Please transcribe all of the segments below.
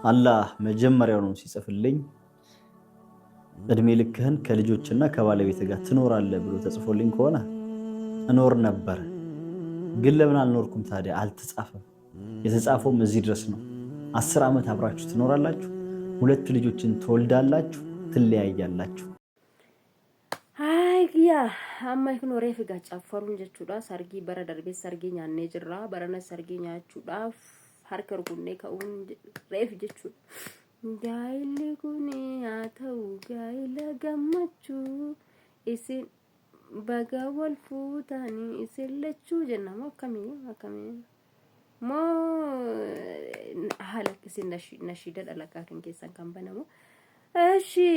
አላህ መጀመሪያውኑ ሲጽፍልኝ እድሜ ልክህን ከልጆችና ከባለቤት ጋር ትኖራለህ ብሎ ተጽፎልኝ ከሆነ እኖር ነበር። ግን ለምን አልኖርኩም ታዲያ? አልተጻፈም። የተጻፈውም እዚህ ድረስ ነው። 10 ዓመት አብራችሁ ትኖራላችሁ፣ ሁለት ልጆችን ትወልዳላችሁ፣ ትለያያላችሁ። Yaa amma kun reef egaa caffaruun jechuudha. Sargii bara darbee sargii nyaannee jirra. Barana sargii nyaachuudhaaf harka rukunnee ka'uun reef jechuudha. Gaa'illi kun haa ta'u gaa'ila gammachuu, isin baga wal fuutanii isin lachuu jenna moo akkamii akkamii moo haala isin nashiida dhalaqaa kan keessan kan banamu. Eshi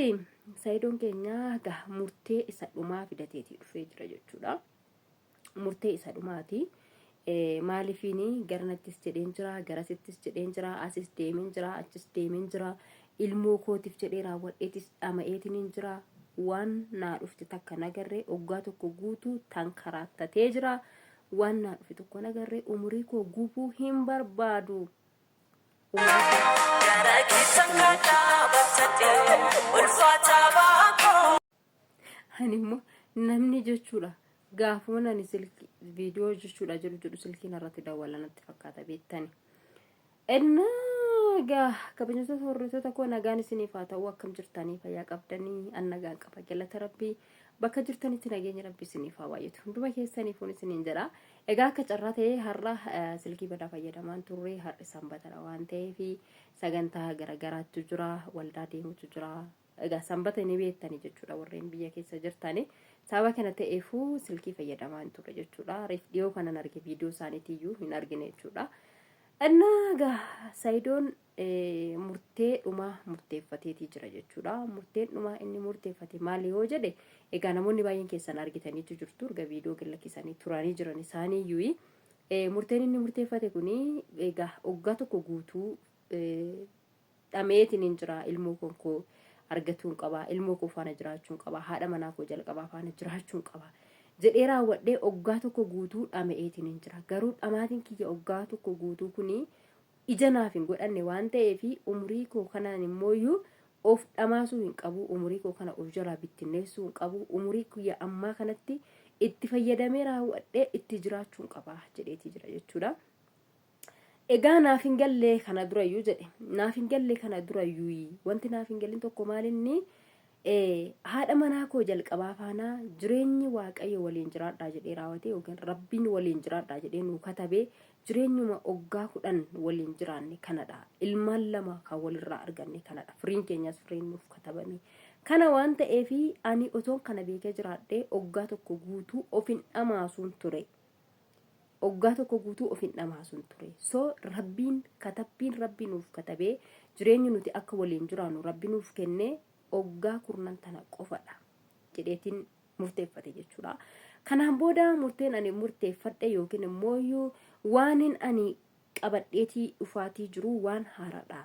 Sayidoon keenya egaa murtee isa dhumaa fidateetii dhufee jira jechuudha. Murtee isa dhumaati. Maaliifiin garanattis jedheen jira, garasittis jedheen jira, asis deemeen jira, achis deemeen jira. Ilmoo kootiif jedhee raawwadheetis dhama'eetiin jira. Waan naa dhufte takka nagarree, oggaa tokko guutuu tan karaattatee jira. Waan naa dhufe tokko nagarree, umurii koo gubuu hin barbaadu. Gara keessan kadhaa battadhee ulfaataa baakoo. Ani immoo namni jechuudha gaafuma ani silkii viidiyoo jechuudha jedhu jedhu silkiin irratti dawwala natti fakkaata beektani. Innaa egaa kabajamtoota hordoftoota koo, nagaan isiniif haa ta'u. Akkam jirtanii? Fayyaa qabdanii? An nagaan qaba, galata Rabbii. Bakka jirtanitti nageenya Rabbii isiniif haa baay'atu hunduma keessaniif isiniin jedha. Egaa akka carraa ta'ee har'a silkii badaa fayyadamaan turre. Har'i sanbatadha waan ta'eef sagantaa garagaraatu jira, waldaa deemutu jira. Egaa sanbata ni beektanii jechuudha warreen biyya keessa jirtani. Sababa kana ta'eefuu silkii fayyadamaan turre jechuudha. Reef dhiyoo kanan arge, viidiyoo isaaniitiyyuu hin argine jechuudha. Innaa egaa Sayidoon murtee dhumaa murteeffateetii jira jechuudha. Murteen dhumaa inni murteeffate maali yoo jedhe, egaa namoonni baay'een keessan argitaniitu jirtu, erga viidiyoo gad lakkisanii turanii jiran isaaniiyyuu. Murteen inni murteeffate kuni egaa waggaa tokko guutuu dhameetiin hin jira, ilmoo koo argatuun qaba, ilmoo koo faana jiraachuun qaba, haadha manaa koo jalqabaa faana jiraachuun qaba jedhee raawwadhee waggaa tokko guutuu dhameetiin hin jira. Garuu dhamaatiin kiyya waggaa tokko guutuu kuni ija naaf hin godhanne waan ta'eef umurii koo kanaan immooyyuu of dhamaasuu hin qabu, umurii koo kana of jalaa bittinneessuu hin qabu, umurii kiyya ammaa kanatti itti fayyadamee raawwadhee itti jiraachuun qaba jedheetii jira jechuudha. Egaa naaf hin galle kana durayyuu jedhe. Naaf hin galle kana durayyuu, wanti naaf hin gallin tokko maalinni, haadha manaa koo jalqabaa faanaa jireenyi Waaqayyo waliin jiraadhaa jedhee raawwate yookiin Rabbiin waliin jiraadhaa jedhee nuu katabee jireenyuma waggaa 10 waliin jiraanne kanadha. Ilmaan lama kan walirraa arganne kanadha. Firiin keenyas firiin nuuf katabame. Kana waan ta'eef ani otoon kana beekee jiraadhee waggaa tokko guutuu of hin dhamaasuun ture. Waggaa tokko guutuu of hin dhamaasuun ture. So Rabbiin katabbiin Rabbi nuuf katabee jireenyi nuti akka waliin jiraannu Rabbi nuuf kennee waggaa kurnan tana qofadha jedheetiin murteeffate jechuudha. Kanaan booda murteen ani murteeffadhe yookiin immoo waanin ani qabadheetii dhufaatii jiru waan haaraadha.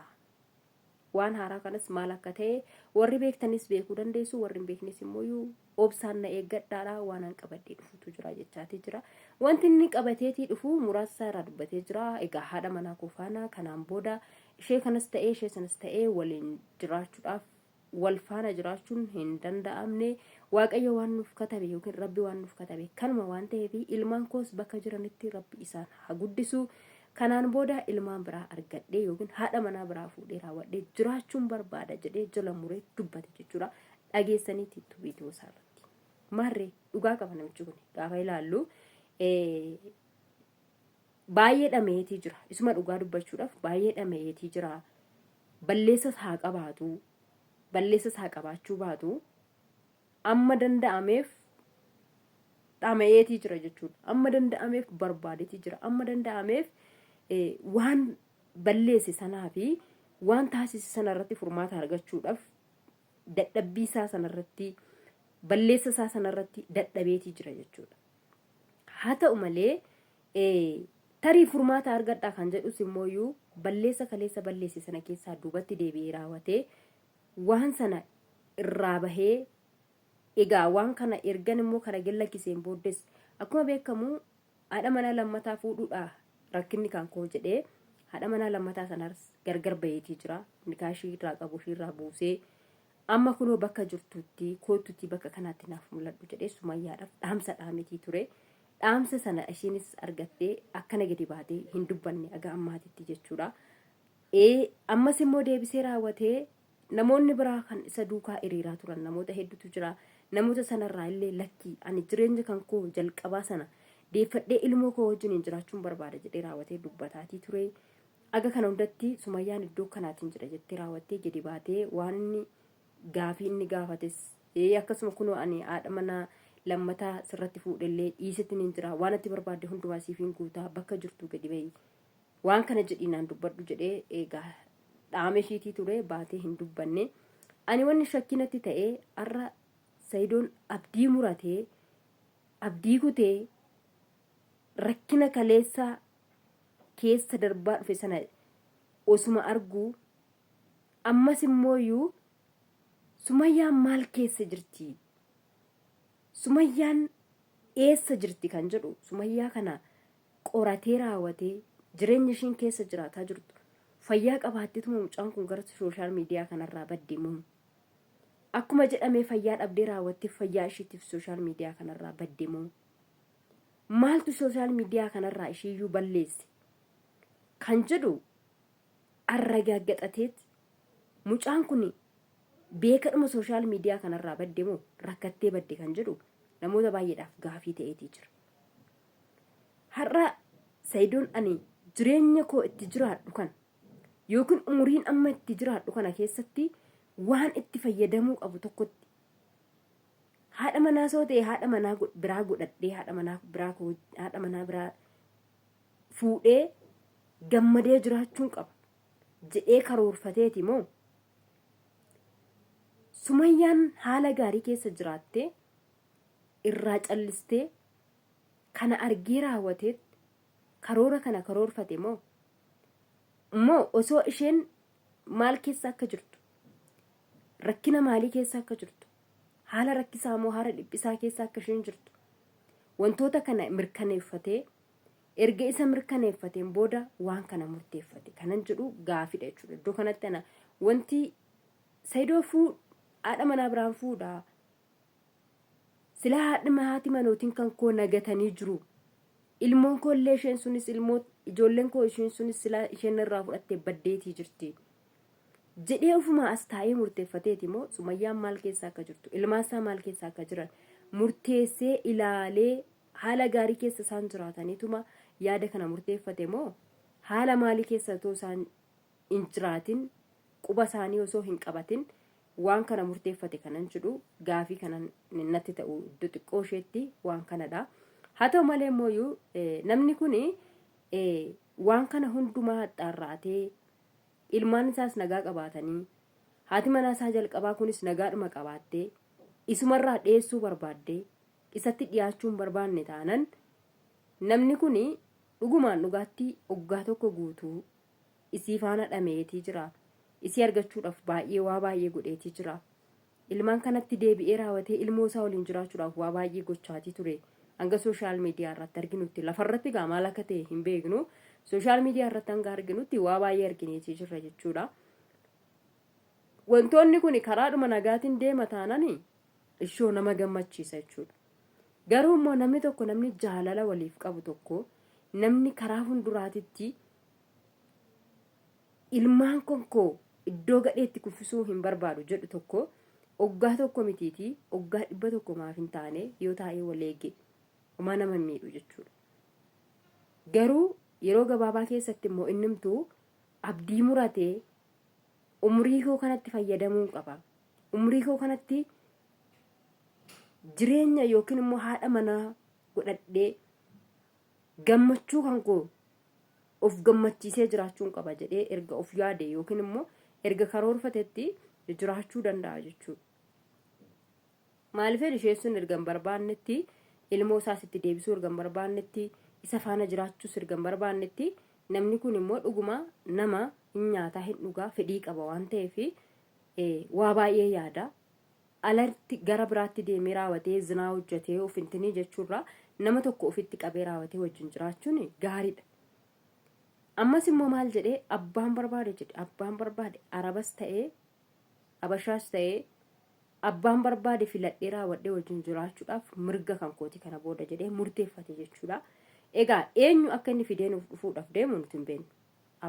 Waan haaraa kanas maal akka ta'e warri beektanis beekuu dandeessu, warri hin beeknes immoo obsaan na eeggadhaadha, waan an qabadhee dhufutu jira jechaatii jira. Wanti inni qabateetii dhufu muraasa isaa irraa dubbatee jira. Egaa haadha manaa koo faana kanaan booda ishee kanas ta'ee ishee sanas ta'ee waliin jiraachuudhaaf, wal faana jiraachuun hin danda'amne. Waaqayyo waan nuuf katabe yookiin Rabbi waan nuuf katabe kanuma waan ta'eef ilmaan koos bakka jiranitti Rabbi isaan haa guddisu. Kanaan booda ilmaan biraa argadhee yookiin haadha manaa biraa fuudhee raawwadhee jiraachuun barbaada jedhee jala muree dubbate jechuudha. Dhageessaniiti viidiyoo isaa irratti. Maarree dhugaa qaba namichi kun gaafa ilaallu, baay'ee dhameetii jira. Isuma dhugaa dubbachuudhaaf baay'ee dhameetii jira. Balleessas haa qabaatu, balleessas haa qabaachuu baatu, amma danda'ameef dhama'eetii jira jechuudha. Amma danda'ameef barbaadeetii jira. Amma danda'ameef waan balleesse sanaa fi waan taasise sana irratti furmaata argachuudhaaf dadhabbii isaa sanarratti, balleessa isaa sanarratti dadhabeetii jira jechuudha. Haa ta'u malee tarii furmaata argadhaa kan jedhus immooyyuu balleessa kaleessa balleesse sana keessaa duubatti deebi'ee raawwatee waan sana irraa bahee, egaa waan kana ergan immoo kana gad lakkiseen booddes akkuma beekamu haadha manaa lammataa fuudhuudha rakkinni kan koo jedhee Haadha manaa lammataa sanas gargar baheetii jira. Nikaa ishii irraa qabu ishii irraa buusee amma kunoo bakka jirtutti koottutti bakka kanaatti naaf mul'adhu jedhee Sumayyaadhaaf dhaamsa dhaametii ture. Dhaamsa sana ishiinis argattee akkana gadi baatee hin dubbanne aga ammaatitti jechuudha. Ee ammas immoo deebisee raawwatee namoonni biraa kan isa duukaa hiriiraa turan namoota hedduutu jira. Namoota sanarraa illee lakkii ani jireenya kan koo jalqabaa sana deeffadhee ilmoo koo wajjiniin jiraachuun barbaada jedhee raawwatee dubbataatii ture. Aga kana hundatti Sumayyaan iddoo kanaatiin jira jettee raawwattee gadi baatee waan inni gaafii inni gaafates akkasuma kunoo ani haadha manaa lammataa sirratti fuudhellee dhiisetti niin jira waan ati barbaadde hundumaa siifin guutaa bakka jirtuu gadi bahi waan kana jedhii naan dubbadhu jedhee eegaa dhaame ishiitii ture baatee hin dubbanne. Ani wanni shakkii natti ta'e har'a Sayidoon abdii muratee abdii kutee rakkina kaleessaa keessa darbaa dhufe sana osuma arguu ammas immooyyuu Sumayyaan maal keessa jirti? Sumayyaan eessa jirti kan jedhu Sumayyaa kana qoratee raawwatee jireenya ishiin keessa jiraataa jirtu fayyaa qabaatteetuma mucaan kun gara sooshaal miidiyaa kanarraa badde moo akkuma jedhamee fayyaa dhabdee raawwattee fayyaa ishiitiif sooshaal miidiyaa kanarraa badde moo maaltu sooshaal miidiyaa kanarraa ishiiyyuu balleesse kan jedhu arragaaggaxateet mucaan kun beekadhuma sooshaal miidiyaa kanarraa badde moo rakkattee badde kan jedhu namoota baay'eedhaaf gaafii ta'eetii jira. Har'a Sayidoon ani jireenya koo itti jiraadhu kana yookiin umuriin amma itti jiraadhu kana keessatti waan itti fayyadamuu qabu tokkotti haadha manaa soo ta'e haadha manaa biraa godhadhee haadha manaa biraa koo haadha manaa biraa fuudhee gammadee jiraachuun qaba jedhee karoorfateeti moo Sumayyaan haala gaarii keessa jiraattee irraa callistee kana argee raawwateet karoora kana karoorfate moo moo osoo isheen maal keessa akka jirtu rakkina maalii keessa akka jirtu haala rakkisaa moo haala dhiphisaa keessa akka isheen jirtu wantoota kana mirkaneeffatee erga isa mirkaneeffateen booda waan kana murteeffate kanan jedhu gaafidha jechuudha. Iddoo kanatti ana wanti Sayidoo fuu haadha manaa biraan fuudha. Silaa haadhi haati manootiin kan koo nagatanii jiru. Ilmoon koo illee isheen sunis ilmoo ijoolleen koo isheen sunis silaa isheen irraa fudhattee baddeetii jirti. Jedhee ofumaa as taa'ee murteeffateeti moo Sumayyaan maal keessa akka jirtu ilmaan isaa maal keessa akka jiran murteessee ilaalee haala gaarii keessa isaan jiraataniituma yaada kana murteeffate moo haala maalii keessa otoo isaan hin jiraatin quba isaanii osoo hin qabatin waan kana murteeffate kanan jedhu gaafii kanan natti ta'u iddoo xiqqoo isheetti waan kanadha. Haa ta'u malee immoo namni kun waan kana hundumaa haxxaarraatee ilmaan isaas nagaa qabaatanii haati manaa isaa jalqabaa kunis nagaadhuma qabaattee isumarraa dheessuu barbaaddee isatti dhiyaachuu hin barbaanne taanan namni kun dhugumaan dhugaatti oggaa tokko guutuu isii faana dhameetii jira. Isii argachuudhaaf baay'ee waa baay'ee godheetii jira. Ilmaan kanatti deebi'ee raawwatee ilmoo isaa waliin jiraachuudhaaf waa baay'ee gochaatii ture. Hanga sooshaal miidiyaa irratti arginutti lafarratti gaa maal akka ta'e hin beeknu. Sooshaal miidiyaa irratti hanga arginutti waa baay'ee argineetii jirra jechuudha. Wantoonni kun karaadhuma nagaatiin deema taanani ishoo nama gammachiisa jechuudha. Garuu immoo namni tokko namni jaalala waliif qabu tokko namni karaa fuulduraatitti ilmaan konkoo iddoo gadheetti kuffisuu hin barbaadu jedhu tokko oggaa tokko mitiitii oggaa 100 maaf hin taane yoo taa'ee wal eege homaa nama hin miidhu jechuudha. Garuu yeroo gabaabaa keessatti immoo innimtuu abdii muratee umurii koo kanatti fayyadamuun qaba. Umurii koo kanatti jireenya yookiin immoo haadha manaa godhadhee gammachuu kan koo of gammachiisee jiraachuun qaba jedhee erga of yaade yookiin immoo erga karoorfatetti jiraachuu danda'a jechuudha. Maaliif isheen sun erga hin barbaannetti ilmoo isaas itti deebisuu erga hin barbaannetti isa faana jiraachuus erga hin barbaannetti namni kun immoo dhuguma nama hin nyaataa hin dhugaa fedhii qaba waan ta'eef waa baay'ee yaada. Alatti gara biraatti deemee raawwatee zinaa hojjetee of intinii jechuurraa nama tokko ofitti qabee raawwatee wajjin jiraachuun gaariidha. Ammas immoo maal jedhee abbaan barbaade jedhe abbaan barbaade arabas ta'ee abashaas ta'ee abbaan barbaade filadhee raawwadhee wajjin jiraachuudhaaf mirga kan kooti kana booda jedhee murteeffate jechuudha. Egaa eenyu akka inni fidee nuuf dhufuudhaaf deemu nuti hin beeknu.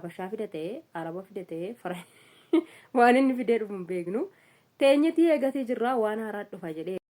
Abashaa fida ta'ee araba fida ta'ee fara waan inni fidee dhufu hin beeknu. Teenyetii eegatee jirraa waan haaraa dhufa jedhee.